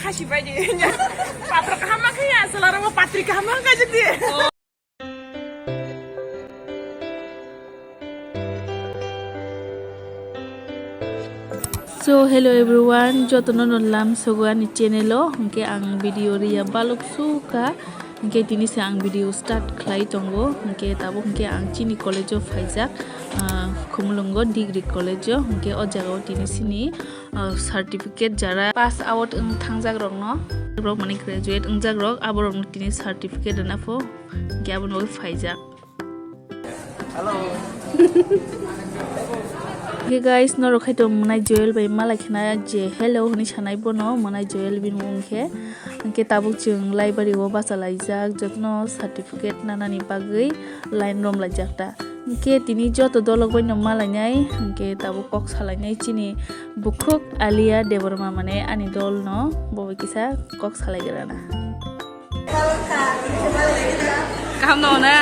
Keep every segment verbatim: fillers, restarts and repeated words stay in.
Khasi bai di. Patro kaham ma khaya, selaro mo patri kaham ma khaya di. So, hello everyone, jotono no lam sogo ani channel o, hwnkhe ang video riya balok suka, hwnkhe tini se ang video start khlai tongo, hwnkhe tabuk hwnkhe ang chini college o phaijak, ah, Khumulwngo degree college o, hwnkhe o jaga o tini sini, ah, certificate jara pass out wng thangjak rok no, borok mane graduate wngjak rok, aborok no tini certificate rwna pho, hwnkhe abono phaijak. Hello. Hey guys, norok khai tong mwnai Joel bai malai khna je hello hwnwi sanai bono mwnai Joel bini mung khe. Hwnkhe tabuk chwng library o bacha laijak, jotono certificate nanani bagwi line rom laijak ta. Hwnkhe tini joto dolok bai no malainai, hwnkhe tabuk kok salainai chini bukhuk Alia Debbarma mane ani dol no, bo bai kisa kok salai grana. Kaham no na?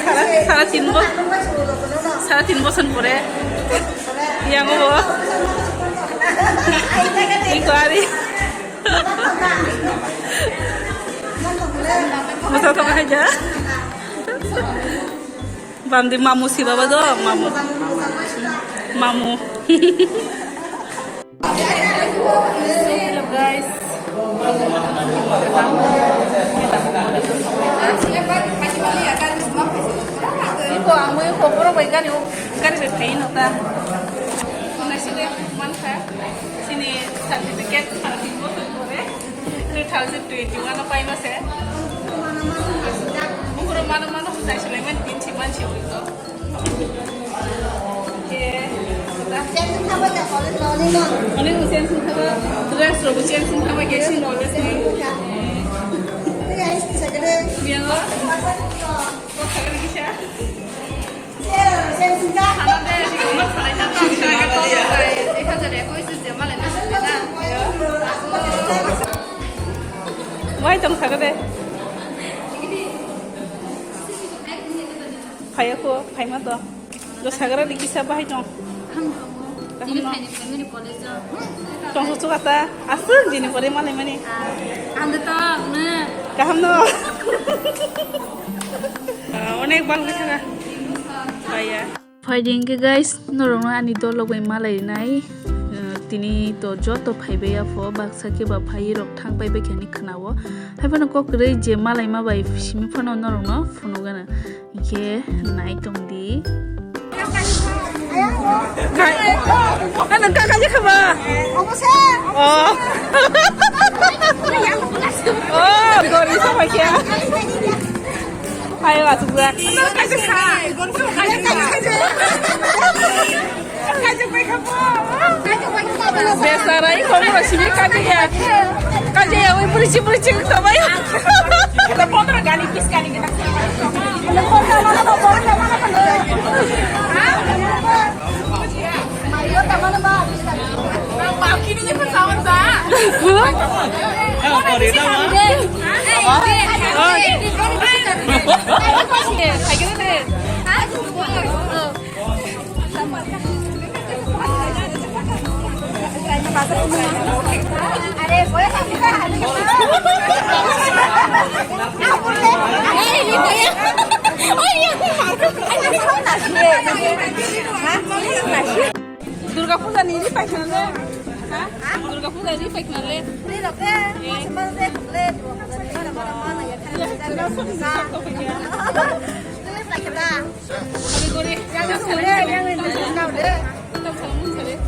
Sara, sara tin bo-, sara tin boson pore. Yang bo. Iko ari. Masa to aja. Bamdi mamu si baba do, mamu. Mamu. Hello guys. Iko ang mo iko poro bai gari, gari bai phai no ta. Nasi de man kha. Sini certificate, certificate pore. Two thousand twenty-one o paima se. Buhuru mano mano sai sulaiman tin si man si oito. Oke. Onek usian sung thaba, dress rok usian sung thaba, ke sing rok usian. Biang o. Kok thagri kisa. Wai tong saka de. Phaiya ko, phaima to. Do sagra di kisa bahai tong. Kaham no. Tong su chuka ta. Aswk jini pore malai mani. Kaham no. Ah, onek bal wngkha na. Phaiya. Phai di hwnkhe guys, norokno ani dolok bai malai rinai. Uh, tini to joto phaibai apho, baksa khe ba phaiwi rok thang pai bai khe ani khwnao. Haiphano kok kwrwi je malai ma bai simi phano norokno phunukgano. Hwnkhe nai tong di. Kai, ano ka kaje khaba? Oh. Oh, gori sa phai khe. Ayo, asuk jak. Besarai, kamu masih mikir ya? Kaje ya, wih, berisi berisi kita bayar. Kita potong kali, pis kali kita. Durga Puja ni ri paikha le. Ha? Durga Puja ni ri paikha le. Ri rok le, mas mas le, le, Durga Puja ni mana mana mana ya.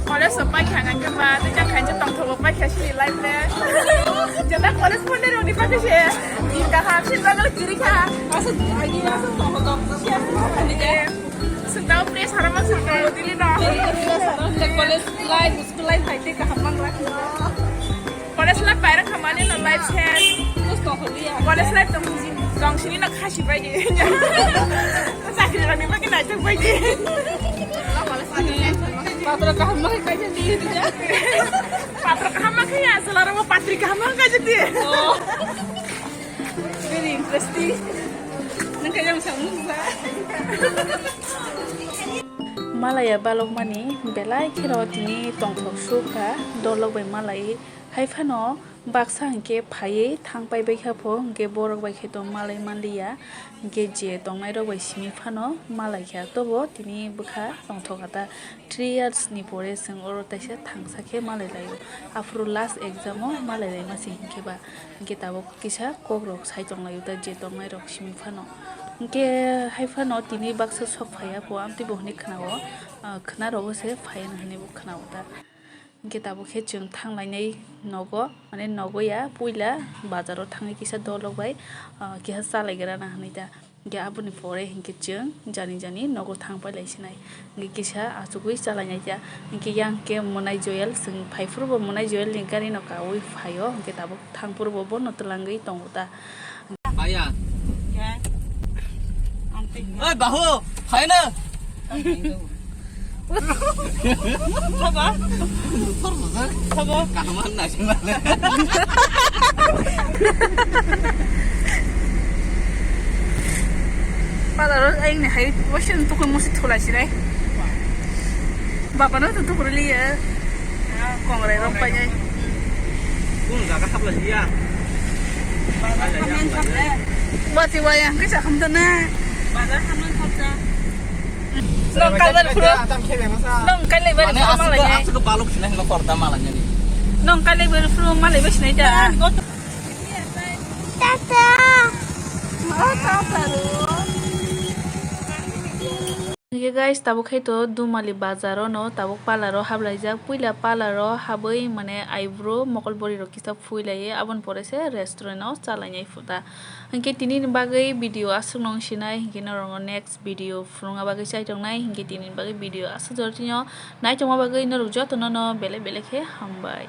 College o paikha nang khe ma, tei jang khainsa tongthogo paikha sini life le. Jeta college pondai rok ni paikha se. Din kaham, sin bagwi kiri kha. Asa, asa tongthogo. Sundao press harama sundao dili no. College life, school life hai tei kaham man ra. College life paira khamani no life se. College life tong, tong sini no khasi bai di. Chakri rani ma kina chak bai di. Patra kaham ma kai di. Patra kaham ma kai ya, selaro mo patri kaham ma kai di. Very interesting. Nang kaya mo sa mo sa. Malaiya balokmani belai kheno tini tongthok sukha, dolok bai malai. Hai phano baksa hinkhe phaiwi thang pai bai kha pho, hinkhe borok bai khe to malai manliya, hinkhe je tongnai rok bai simi phano malai kha, tobo tini bwkha tongthok kha ta. Three years ni pore chwng oro taisa thangsa khe malai laio. Aphuru last exam o malai laima se hinkhe ba. Hinkhe tabuk kisa kok rok sai tong laio ta, je tongnai rok simi phano. Hinkhe hai phano tini baksa sok phaiya pho, amtwi bo hwnwi khwnao, ah, khwna rogo se phaiya hwnwi bo khwnao ta. Hinkhe tabuk khe chwng thang lainai nogo, mane nogo ya, puila bazar o thangwi kisa dolok bai, ah, kisa chalai gra na hwnwi ta. Hinkhe aboni pore hinkhe chwng jani jani nogo thang pai lai sinai. Hinkhe kisa achugwi chalai nai ta. Hinkhe yang khe Monai Joel, chwng phai phuru bo Monai Joel ni gari no kaui phaio. Hinkhe tabuk thang phuru bo bono twlangwi tongo ta. Aya. Oi, bahu, phaina. Sabo? Sabo? Kaham na sima. Pala ro ai ni hai wasin tukui musi thula sirai. Baba no tu tukuri liya. Kongrai rom pa jai. Kun jaga hapla liya. Wati wayang kisa hamdana. Bazar hamang khorcha. Nong kaibar phuru. Nong kaibar phuru malai nai. Asuk balok sinai no korda malai nai. Nong kaibar phuru malai bai sinai da. Tata. Oh, tata ro. Hinkhe guys, tabuk khe to Dumali bazar o no tabuk parlour o haplaijak. Puila parlour o habwi mane eyebrow mokol bwrwi rok kisa phuilaiwi, aboni pore se restaurant o chalainai phuta. Hinkhe tini ni bagwi video aswk no wng sinai, hinkhe norok no next video phunukna bagwi chai tongnai, hinkhe tini ni bagwi video aswk jora tino naitongma bagwi norok joto no no belai belai khe hambai.